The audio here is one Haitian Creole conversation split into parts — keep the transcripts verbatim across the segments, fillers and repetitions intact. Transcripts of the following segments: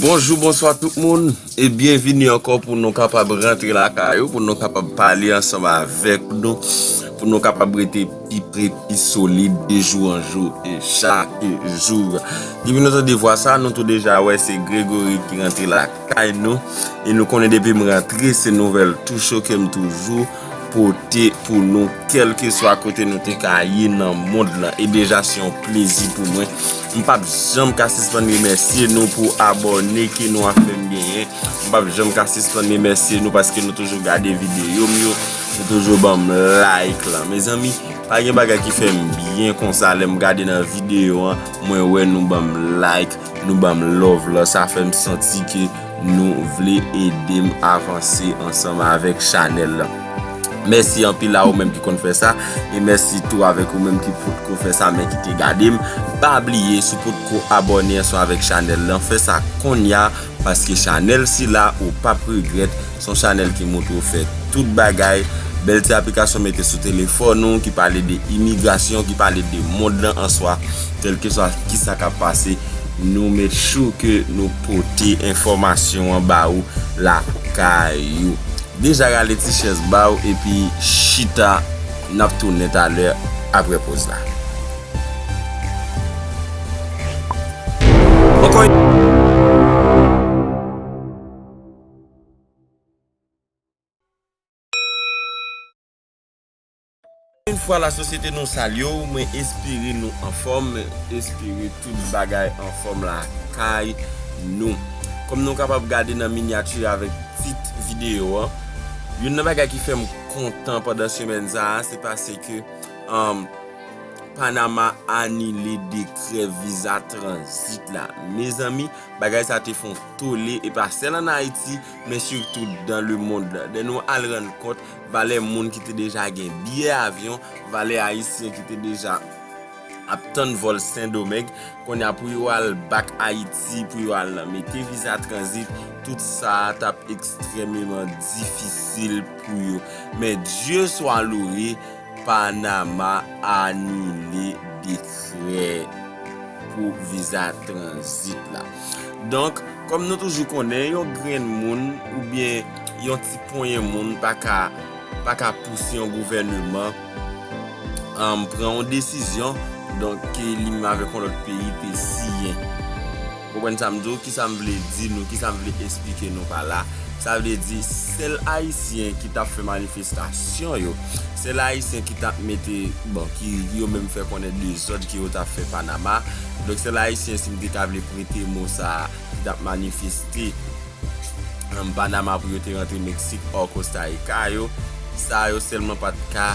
Bonjou, bonswa tout moun, e byenvini ankò pou nou kapab rantre lakay ou, pou nou kapab pale ansanm avèk nou, pou nou kapab rete pi pre, pi solid de jou an jou e chak jou. Depi nou tande vwa sa, nou tou deja wè se Gregory ki rantre lakay nou, e nou konnen depi m rantre, se nouvèl tou cho ke m toujou pote pou nou, kèlkeswa kote nou te ka ye nan mond lan. E deja, se yon plezi pou mwen. M p ap janm ka sispann remèsye nou pou abòne ke nou ap fè m genyen. M p ap janm ka sispann remèsye nou paske nou toujou gade videyo m yo, nou toujou ban m like lan. Mezanmi, pa gen bagay ki fè m byen konsa lè m gade nan videyo an, mwen wè nou ban m like, nou ban m love lan. Sa fè m santi ke nou vle ede m avanse ansanm avèk chanèl lan. Mèsi anpil a ou menm ki konn fè sa, e mèsi tou avèk ou menm ki potko fè sa, men ki te gade m. Pa bliye, si w potko abòne ansanm avèk chanèl lan, fè sa kounye a, paske chanèl sila, ou p ap regrèt. Se yon chanèl ki montre w fè tout bagay. Bèl ti aplikasyon mete sou telefòn ou, ki pale de imigrasyon, ki pale de mond lan an swa, kèlkeswa kisa k ap pase, nou make sure ke nou pote enfòmasyon an ba ou lakay ou. Deja rale ti chèz ba w epi chita, n ap tounen talè apre poz la. Ankò yon fwa, lasosyete nou salye w, mwen espere nou anfòm, espere tout bagay anfòm lakay nou. Kòm nou kapab gade nan minyati avèk tit videyo an, youn nan bagay ki fè m kontan pandan semèn sa a, se paske, um, Panama anile dekrè viza tranzit la. Mezanmi, bagay sa te fè yon tole, e pa sèl ann Ayiti, men sitou dan lemond lan. Lè nou al rann kont, valè moun ki te deja gen biyè avyon, valè Ayisyen ki te deja ap tann vòl Sendomeng, kounye a pou yo al back Ayiti, pou yo al mete viza tranzit, tout sa t ap ekstrèmeman difisil pou yo. Men Dye swa louwe, Panama anile dekrè pou viza tranzit la. Donk, kòm nou toujou konnen, yon grenn moun oubyen yon ti ponyen moun pa ka, pa ka pouse yon gouvèneman, um, pran yon desizyon, donk, ke li menm avèk yon lòt peyi te siyen. Ou konprann sa m di w? Kisa m vle di nou? Kisa m vle esplike nou pa la? Sa vle di, sèl Ayisyen ki t ap fè manifestasyon yo, sèl Ayisyen ki t ap mete, bon, ki yo menm fè konnen dezòd ke yo t ap fè Panama. Donk, sèl Ayisyen, si m te ka vle prete mo sa a, ki t ap manifeste, um, Panama pou yo te rantre Meksik or Costa Rica yo, sa yo sèlman pa t ka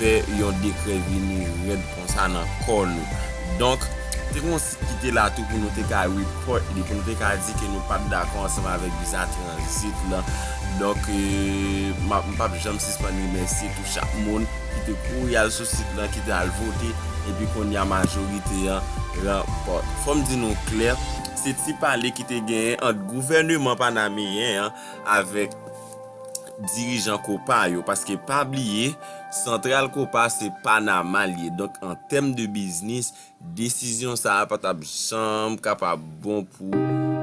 fè yon dekrè vini rèd konsa nan kò nou. Donk, te gen yon sit ki te la tou pou nou te ka report li, pou nou te ka di ke nou pa t dakò ansanm avèk viza tranzit lan. Donk, e, m ap, m p ap janm sispann remèsye tou chak moun ki te kouri al sou sit lan, ki te al vote, epi kounye a majorite an ranpòte. Fò m di nou klè, se ti pale ki te genyen ant gouvèneman panameyen an avèk dirijan Copa yo, paske pa bliye, santral Copa se Panama l ye. Donk, an tèm de biznis, desizyon sa a pa t ap janm kapab bon pou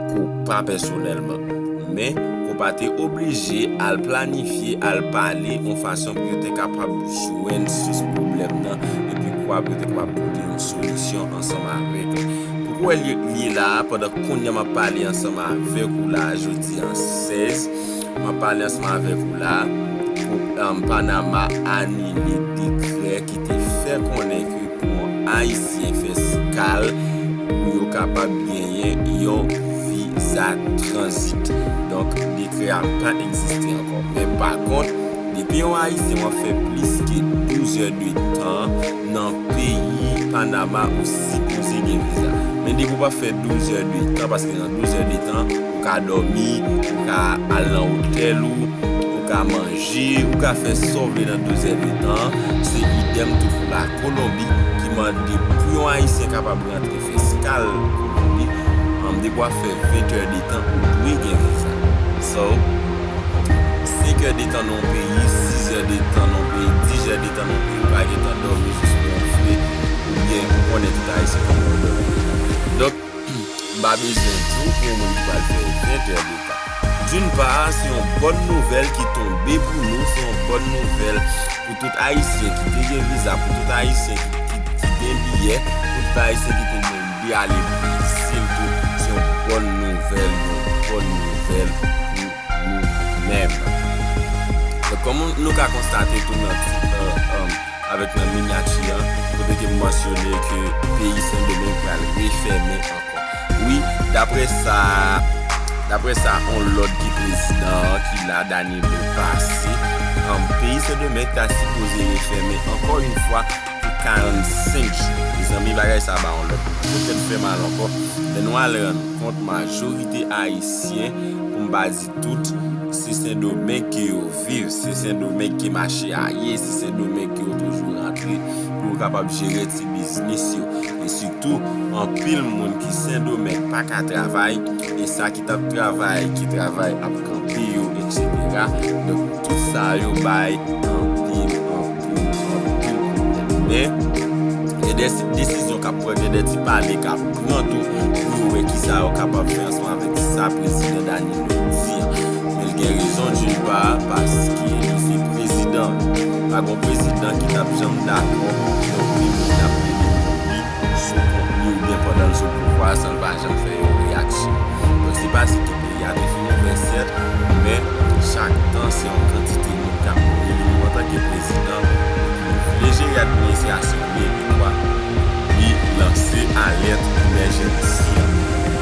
Copa pèsonèlman. Men, Copa te oblije al planifye, al pale yon fason pou yo te kapab jwenn sous pwoblèm nan, epi kwa pou yo te kapab pote yon solisyon ansanm avèk li. Pou kwè li, li la a, pandan kounye a m ap pale ansanm avèk ou la a, jodi an sèz, m ap pale ansanm avèk ou la a, pou, um, Panama anile dekrè ki te fè konnen ke pou yon Ayisyen fè eskal, pou yo kapab genyen yon viza tranzit. Donk, dekrè a pa egziste ankò. Men pa kont, depi yon Ayisyen w ap fè plis ke douz è de tan nan peyi Panama, ou sipoze gen viza. Men depi w pa fè douz è de tan, paske nan douz è de tan, ou ka dòmi, ou ka al nan otèl ou, ou ka manje, ou ka fè sa w vle nan douz è de tan an. Se idèm tou pou la Kolonbi ki mande pou yon Ayisyen kapab rantre fè eskal Kolonbi, um, depi w ap fè ven è de tan, ou dwe gen viza. So, senk è de tan nan yon peyi, sis è de tan nan yon peyi, dis è de tan nan yon peyi, ou pa gentan dòmi jis pou yon fre, oubyen ou konnen tout Ayisyen konn dòmi. Donk, M pa bezwen di w pou yon moun ki pral fè ventè de tan. D'une part, se yon bòn nouvèl ki tonbe pou nou, se yon bòn nouvèl pou tout Ayisyen ki te gen viza, pou tout Ayisyen ki, ki, ki gen biyè, pou tout Ayisyen ki te gen biyè ale Brezil tou, se yon bòn nouvèl, yon bòn nouvèl pou nou menm. Donk, kòm nou ka konstate tou nan tit, euh, euh, avèk nan minyati an, kote ke m mansyone ke peyi Sendomeng pral refèmen ankò. Wi, daprè sa, daprè sa, on lòd ki prezidan an, ki la, Danilo, pase, um, peyi Sendomeng ta sipoze refèmen ankò yon fwa pou karannsenk jou. Mezanmi, bagay sa ba on lòt kout tèt fè mal ankò. Lè nou al rann kont, majorite Ayisyen, pou m pa di tout, se Sendomeng ke yo viv, se Sendomeng ke mache a ye, se Sendomeng ke yo toujou rantre pou yo kapab jere ti biznis yo. E sitou, anpil moun ki Sendomeng pa ka travay, e sa ki t ap travay, ki travay ap kanpe yo, etsetera. Donk, tout sa yo bay anpil, anpil, anpil pwoblèm. Men, gen de ti desizyon k ap pran, gen de ti pale k ap pran tou pou yo wè kisa yo kapab fè ansanm avèk sa prezidan Danilo di an. Men l gen rezon, d'une part, paske li se prezidan. Pa gon prezidan ki t ap janm dakò pou yon peyi k ap plede pou li sou kont li oubyen pandan l sou pouvwa a san l pa janm fè yon reyaksyon. Donk, se pa si tou peyi a te fin ouvè, sèt, men chak tan se yon kantite moun k ap mouri. Li menm antanke prezidan, li vle jere administrasyon li epi kwa, li lanse alèt emèjènsi an.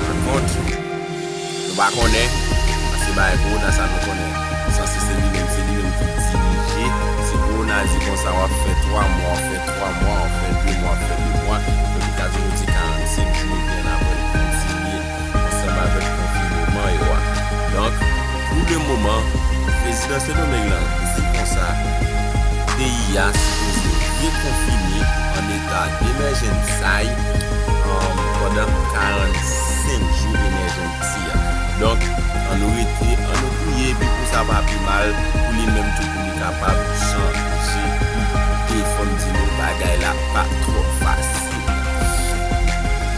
Pa kont, nou pa konnen, paske bagay kowona sa nou konnen, sanse se li menm, se li menm ki dirije. Si kowona di konsa, w ap fè twa mwa, w ap fè twa mwa, w ap fè de mwa, w ap fè de mwa, donk li ka toujou di karannsenk jou, epi annapre l kontinye ansanm avèk konfineman yo a. Donk, pou le moman, prezidan Sendomeng lan di konsa, peyi a sipoze rekonfine an eta demèjensay, um, pandan karannsenk jou emèjens ti a. Donk, ann nou rete, ann nou priye, epi pou sa pa pi mal, pou li menm tou, pou li kapab chanje ide. Fò m di nou, bagay la pa twò fasil.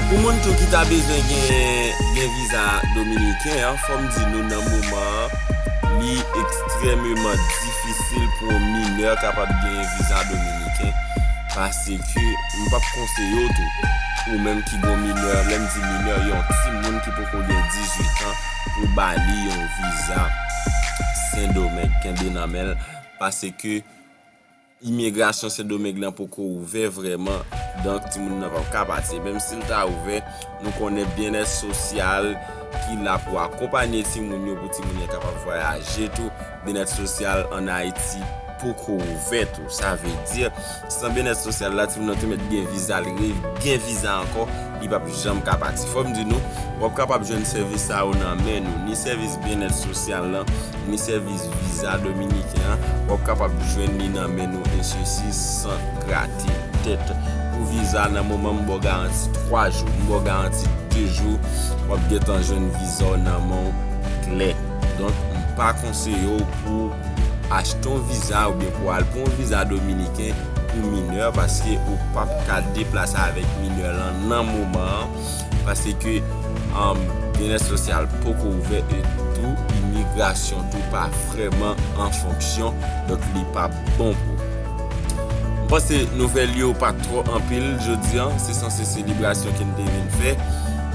Pou moun tou ki ta bezwen gen, gen viza dominiken an, fò m di nou nan moman an, li ekstrèmeman difisil pou yon minè kapab gen viza dominiken, paske m p ap konseye w tou, ou menm ki gon minè, lè m di minè, yon timoun ki poko gen dizuit an, pou ba li yon viza Sendomeng, kenbe nan men l, paske imigrasyon Sendomeng lan poko ouvè vrèman, donk timoun nan p ap ka pati. Menm si l ta ouvè, nou konnen byennèt sosyal ki la pou akonpanye timoun yo, pou timoun yo kapab vwayaje tou, byennèt sosyal ann Ayiti poko ouvè tou. Sa vle di, san byennèt sosyal la, timoun nan tou mèt gen viza, li re-, gen viza ankò, li p ap janm ka pati. Fò m di nou, w ap kapab jwenn sèvis sa yo nan men nou, ni sèvis byennèt sosyal lan, ni sèvis viza dominiken an, w ap kapab jwenn li nan men nou, e sesi san grate tèt. Pou viza, nan moman m ba w garanti twa jou, m ba w garanti de jou, w ap gentan jwenn viza w nan men w klè. Donk, m pa konseye w pou achte yon viza oubyen pou al pran yon viza dominiken pou minè, paske ou p ap ka deplase avèk minè lan nan moman an, paske, um, byennèt sosyal poko ouvè e tou imigrasyon tou pa vrèman an fonksyon, donk li pa bon pou ou. M panse nouvèl yo pa twò anpil jodi an, se sanse selebrasyon ke n te vin fè,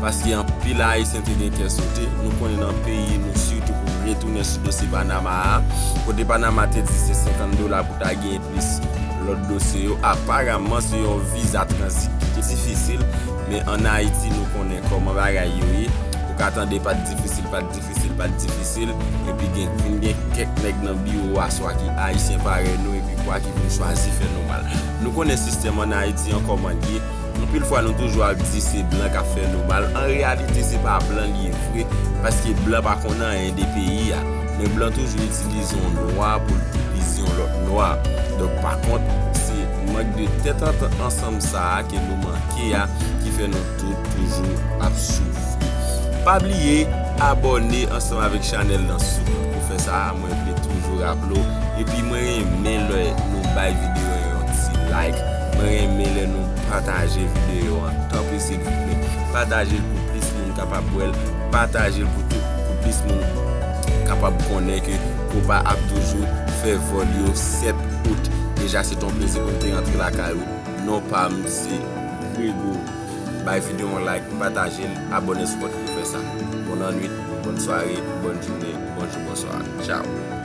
paske anpil Ayisyen te gen kè sote. Nou konnen nan peyi nou, sitou pou retounen sou dosye Panama a, kote Panama te di se senkant dola pou ta gen plis lòt dosye yo. Aparaman, se yon viza tranzit ki te difisil, men ann Ayiti, nou konnen kòman bagay yo ye. Ou ka tande pa t difisil, pa t difisil, pa t difisil, epi gen, vin gen kèk nèg nan biwo a, swa ki Ayisyen parèy nou, epi kwa ki vin chwazi fè nou mal. Nou konnen sistèm ann Ayiti an kòman l ye. Anpil fwa, nou toujou ap di se blan k ap fè nou mal. An reyalite, se pa blan li ye vre, paske blan pa konn anyen de peyi a. Men blan toujou itilize yon nwa pou l divize yon lòt nwa. Donk, pa kont, se mank de tèt antant ansanm sa a ke nou manke a, ki fè nou tout toujou ap soufri. Pa bliye abòne ansanm avèk chanèl lan sou kout pou fè sa a. Mwen vle toujou raple w. Epi mwen renmen lè nou bay videyo an yon ti like. Mwen renmen lè nou pataje videyo an. Tanpri, silvouplè, pataje l pou plis moun kapab wè l, pataje l pou tout, pou plis moun kapab konnen ke konpa ap toujou fè vòl yo sèt out. Deja, se t on plezi pou m te rantre lakay ou. Non pa m, se Gregory. Bay videyo yon like, pataje l, abòne si w poko fè sa. Bonnannwit, bòn sware, bòn jounen, bonjou, bonswa. Tchao.